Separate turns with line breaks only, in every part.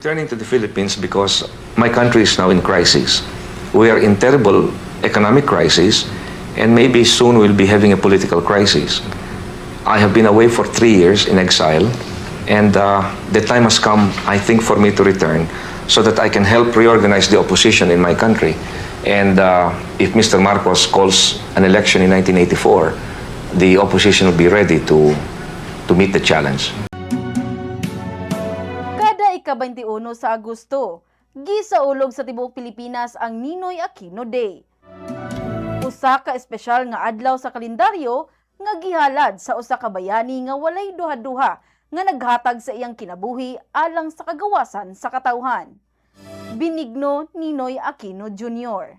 Returning to the Philippines because my country is now in crisis. We are in terrible economic crisis, and maybe soon we'll be having a political crisis. I have been away for 3 years in exile, and the time has come, I think, for me to return so that I can help reorganize the opposition in my country. And if Mr. Marcos calls an election in 1984, the opposition will be ready to meet the challenge.
Kada ika-21 sa Agosto, gisaulog sa tibuok Pilipinas ang Ninoy Aquino Day. Usa ka espesyal nga adlaw sa kalendaryo nga gihalad sa usa ka bayani nga walay duha-duha nga naghatag sa iyang kinabuhi alang sa kagawasan sa katawhan. Benigno Ninoy Aquino Jr.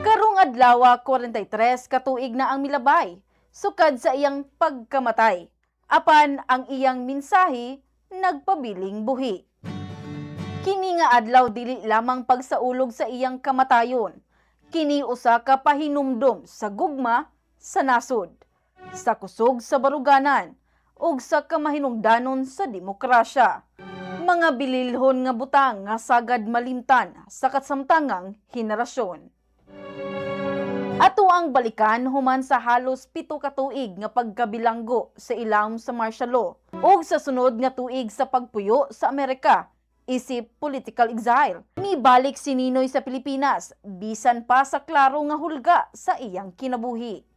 Karong adlaw, 43 ka tuig na ang milabay sukad sa iyang pagkamatay. Apan ang iyang mensahe nagpabiling buhi. Kini nga adlaw dili lamang pagsaulog sa iyang kamatayon. Kini usa ka pahinumdom sa gugma sa nasod, sa kusog sa baruganan, ug sa kamahinungdanon sa demokrasya. Mga bililhon nga butang nga sagad malimtan sa kasamtangang henerasyon. Ato ang balikan human sa halos 7 ka tuig nga pagkabilanggo sa ilawom sa martial law ug sa sunod nga tuig sa pagpuyo sa Amerika isip political exile. Mibalik si Ninoy sa Pilipinas bisan pa sa klaro nga hulga sa iyang kinabuhi.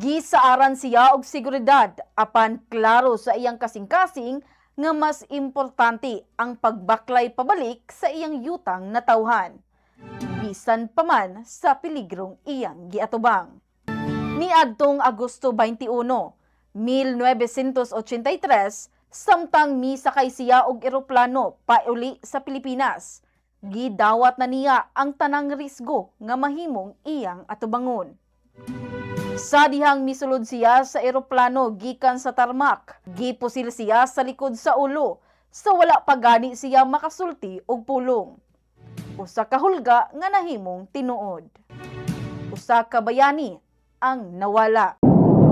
Gisaaran siya og seguridad, apan klaro sa iyang kasing-kasing nga mas importante ang pagbaklay pabalik sa iyang yutang natawhan bisan pa man sa peligrong iyang giatubang. Niadtong Agosto 21, 1983, samtang misakay siya og eroplano pauli sa Pilipinas, gidawat na niya ang tanang risgo nga mahimong iyang atubangon. Sa dihang misulod siya sa eroplano gikan sa tarmac, gipusil siya sa likod sa ulo sa wala pa gani siya makasulti og pulong. Usa ka hulga nga nahimong tinuod. Usa ka bayani ang nawala.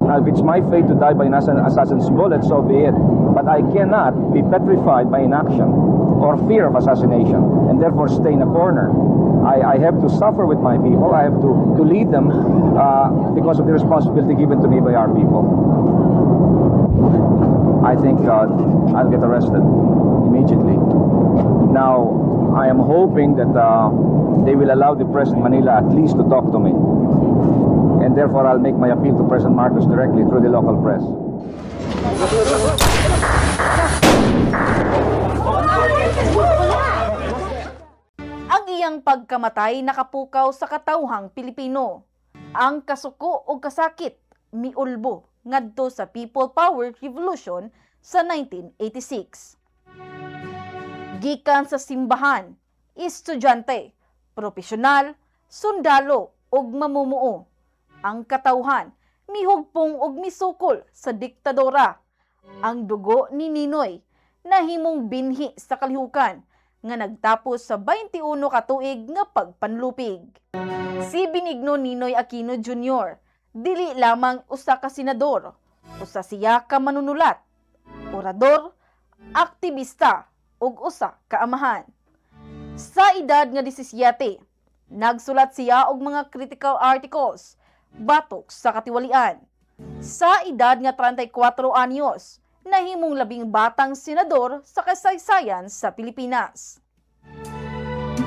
Now, if it's my fate to die by an assassin's bullet, so be it. But I cannot be petrified by inaction or fear of assassination and therefore stay in a corner. I have to suffer with my people. I have to lead them because of the responsibility given to me by our people. I think I'll get arrested immediately. Now, I am hoping that they will allow the press in Manila at least to talk to me. And therefore, I'll make my appeal to President Marcos directly through the local press.
Ang iyang pagkamatay nakapukaw sa katawhang Pilipino. Ang kasuko o kasakit miulbo ngadto sa People Power Revolution sa 1986. Gikan sa simbahan, estudyante, propesyonal, sundalo ug mamumuo. Ang katawhan mihugpong og misukol sa diktadora. Ang dugo ni Ninoy nahimong binhi sa kalihukan nga nagtapos sa 21 ka tuig nga pagpanlupig. Si Benigno Ninoy Aquino Jr. dili lamang usa ka senador, usa siya ka manunulat, orador, aktivista ug usa ka amahan. Sa edad nga 17, nagsulat siya og mga critical articles batok sa katiwalian. Sa edad nga 34 anyos, nahimong labing batang senador sa kasaysayan sa Pilipinas.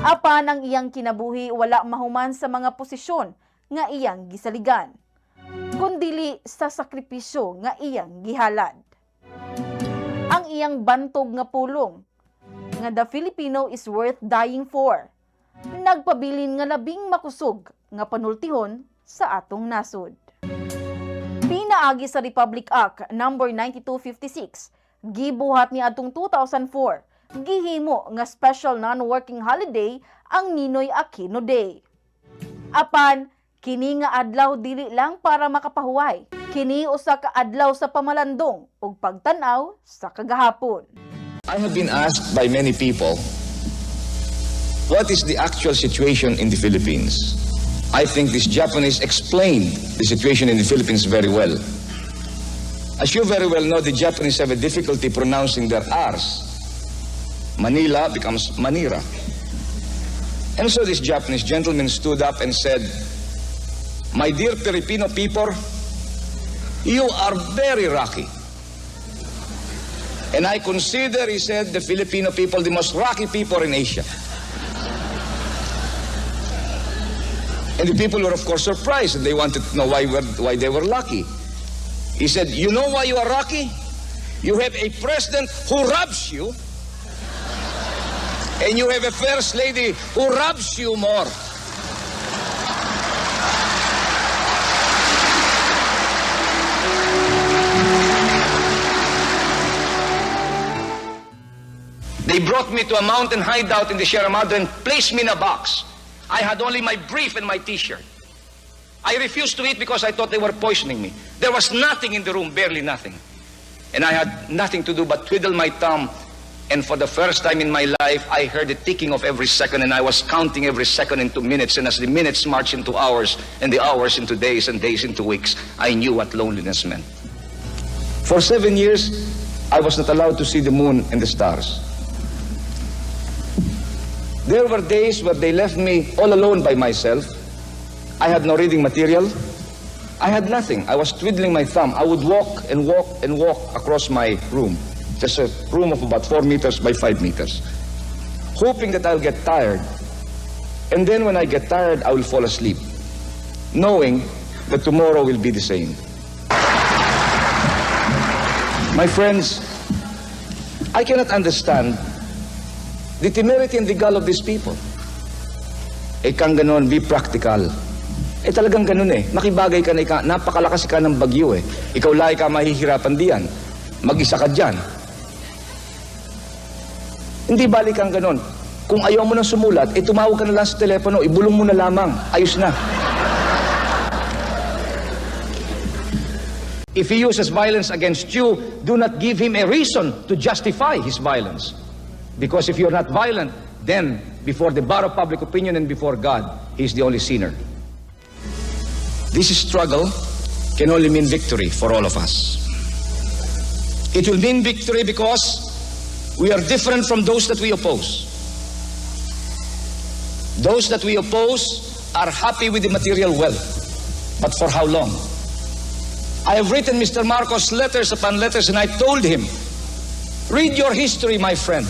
Apan ang iyang kinabuhi wala mahuman sa mga posisyon nga iyang gisaligan, kundili sa sakripisyo nga iyang gihalad. Ang iyang bantog nga pulong nga "The Filipino is worth dying for" nagpabilin nga labing makusog nga panultihon sa atong nasod. Pinaagi sa Republic Act number 9256, gibuhat ni atong 2004, gihimo nga special non-working holiday ang Ninoy Aquino Day. Apan kini nga adlaw dili lang para makapahuway. Kini usa ka adlaw sa pamalandong ug pagtan-aw sa kagahapon.
I have been asked by many people, what is the actual situation in the Philippines? I think this Japanese explained the situation in the Philippines very well.
As you very well know, the Japanese have a difficulty pronouncing their R's. Manila becomes Manira. And so this Japanese gentleman stood up and said, "My dear Filipino people, you are very rocky." "And I consider," he said, "the Filipino people the most rocky people in Asia." And the people were, of course, surprised, and they wanted to know why they were lucky. He said, "You know why you are rocky? You have a president who robs you, and you have a first lady who robs you more." They brought me to a mountain hideout in the Sierra Madre and placed me in a box. I had only my brief and my t-shirt. I refused to eat because I thought they were poisoning me. There was nothing in the room, barely nothing. And I had nothing to do but twiddle my thumb. And for the first time in my life, I heard the ticking of every second, and I was counting every second into minutes. And as the minutes marched into hours, and the hours into days, and days into weeks, I knew what loneliness meant. For 7 years, I was not allowed to see the moon and the stars. There were days where they left me all alone by myself. I had no reading material. I had nothing. I was twiddling my thumb. I would walk and walk and walk across my room, just a room of about 4 meters by 5 meters, hoping that I'll get tired. And then when I get tired, I will fall asleep, knowing that tomorrow will be the same. My friends, I cannot understand the temerity and the gall of these people. Eh kang ganon, be practical. Eh talagang ganun eh. Makibagay ka na ika, napakalakas ka ng bagyo eh. Ikaw lahi ka mahihirapan diyan. Mag-isa ka diyan. Hindi balik kang ganon. Kung ayaw mo nang sumulat, eh tumawag ka na lang sa telepono, ibulong mo na lamang. Ayos na. If he uses violence against you, do not give him a reason to justify his violence. Because if you're not violent, then before the bar of public opinion and before God, he's the only sinner. This struggle can only mean victory for all of us. It will mean victory because we are different from those that we oppose. Those that we oppose are happy with the material wealth, but for how long? I have written Mr. Marcos letters upon letters, and I told him, "Read your history, my friend.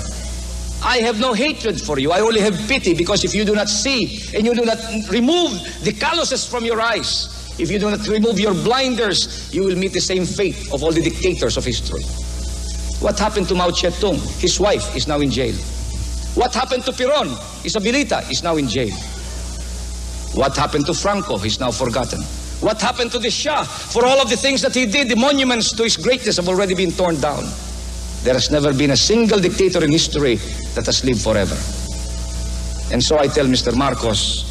I have no hatred for you. I only have pity because if you do not see and you do not remove the calluses from your eyes, if you do not remove your blinders, you will meet the same fate of all the dictators of history." What happened to Mao Zedong? His wife is now in jail. What happened to Peron? Isabelita is now in jail. What happened to Franco? He's now forgotten. What happened to the Shah? For all of the things that he did, the monuments to his greatness have already been torn down. There has never been a single dictator in history that has lived forever. And so I tell Mr. Marcos,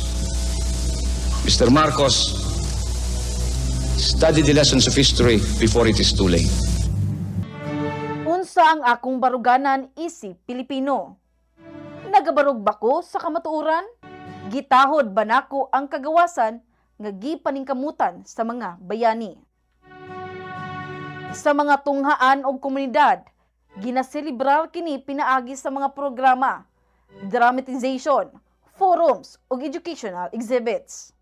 "Mr. Marcos, study the lessons of history before it is too late."
Unsa ang akong baruganan isip Pilipino? Nagabarog ba ko sa kamatuoran? Gitahod ba nako ang kagawasan nga gipaningkamutan sa mga bayani? Sa mga tunghaan og komunidad, ginaselebrar kini pinaagi sa mga programa, dramatization, forums ug educational exhibits.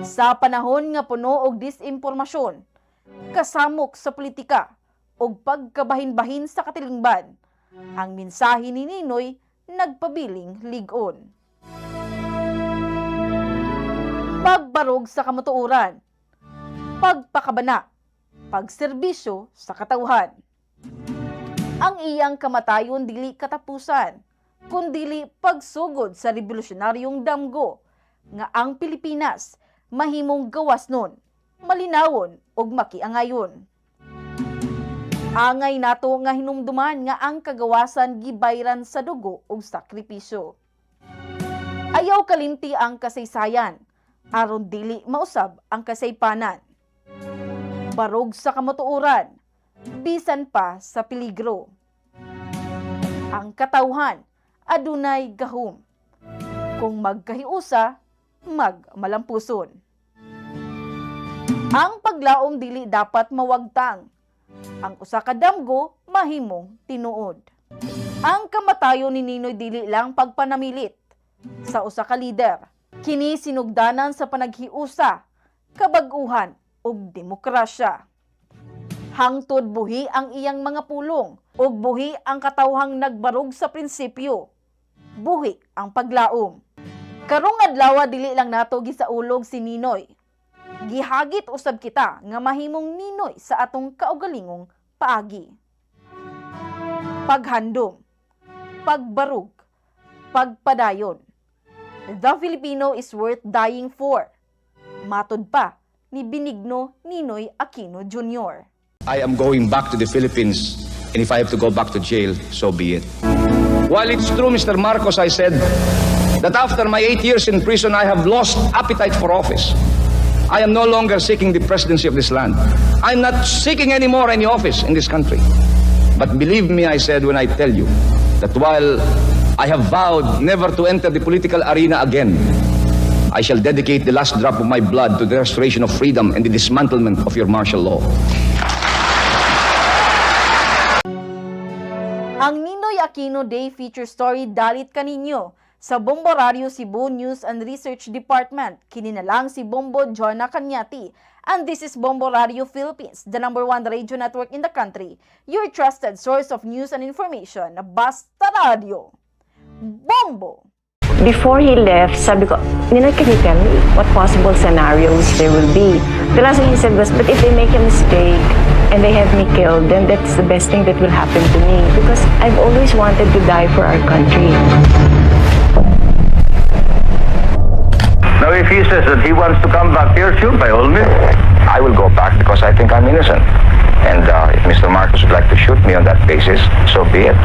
Sa panahon nga puno og disinformasyon, kasamok sa politika ug pagkabahin-bahin sa katilingban, ang mensahe ni Ninoy nagpabiling lig-on. Pagbarog sa kamatuoran, pagpakabana, pagserbisyo sa katawhan. Ang iyang kamatayon dili katapusan, kundili pagsugod sa revolusyonaryong damgo nga ang Pilipinas mahimong gawas nun, malinawon ug makiangayon. Angay nato nga hinumduman nga ang kagawasan gibayran sa dugo ug sakripisyo. Ayaw kalimti ang kasaysayan, aron dili mausab ang kasaypanan. Barog sa kamatuoran, bisan pa sa peligro. Ang katawhan adunay gahom. Kung magkahiusa, magmalampuson. Ang paglaom dili dapat mawagtang. Ang usa ka damgo mahimong tinuod. Ang kamatayon ni Ninoy dili lang pagpanamilit sa usa ka lider. Kini sinugdanan sa panaghiusa, kabag-uhan ug demokrasya. Hangtod buhi ang iyang mga pulong ug buhi ang katawhang nagbarog sa prinsipyo. Buhi ang paglaom. Karong adlaw, dili lang nato gisaulog si Ninoy. Gihagit usab kita nga mahimong Ninoy sa atong kaugalingong paagi. Paghandom, pagbarug, pagpadayon. The Filipino is worth dying for. Matod pa ni Benigno Ninoy Aquino Jr.
I am going back to the Philippines, and if I have to go back to jail, so be it. While it's true, Mr. Marcos, I said, that after my 8 years in prison, I have lost appetite for office. I am no longer seeking the presidency of this land. I'm not seeking any more any office in this country. But believe me, I said, when I tell you that while I have vowed never to enter the political arena again, I shall dedicate the last drop of my blood to the restoration of freedom and the dismantlement of your martial law.
Ang Ninoy Aquino Day feature story dalit kaninyo sa Bombo Radyo Cebu News and Research Department. Kini na lang si Bombo Jonah Kanyati. And this is Bombo Radio Philippines, the number one radio network in the country. Your trusted source of news and information. Basta Radio. Bombo!
Before he left, sabi ko, "Ninoy, can you tell me what possible scenarios there will be?" The last thing he said was, "But if they make a mistake and they have me killed, then that's the best thing that will happen to me because I've always wanted to die for our country."
Now, if he says that he wants to come back here, sure, by all means.
I will go back because I think I'm innocent. And if Mr. Marcos would like to shoot me on that basis, so be it.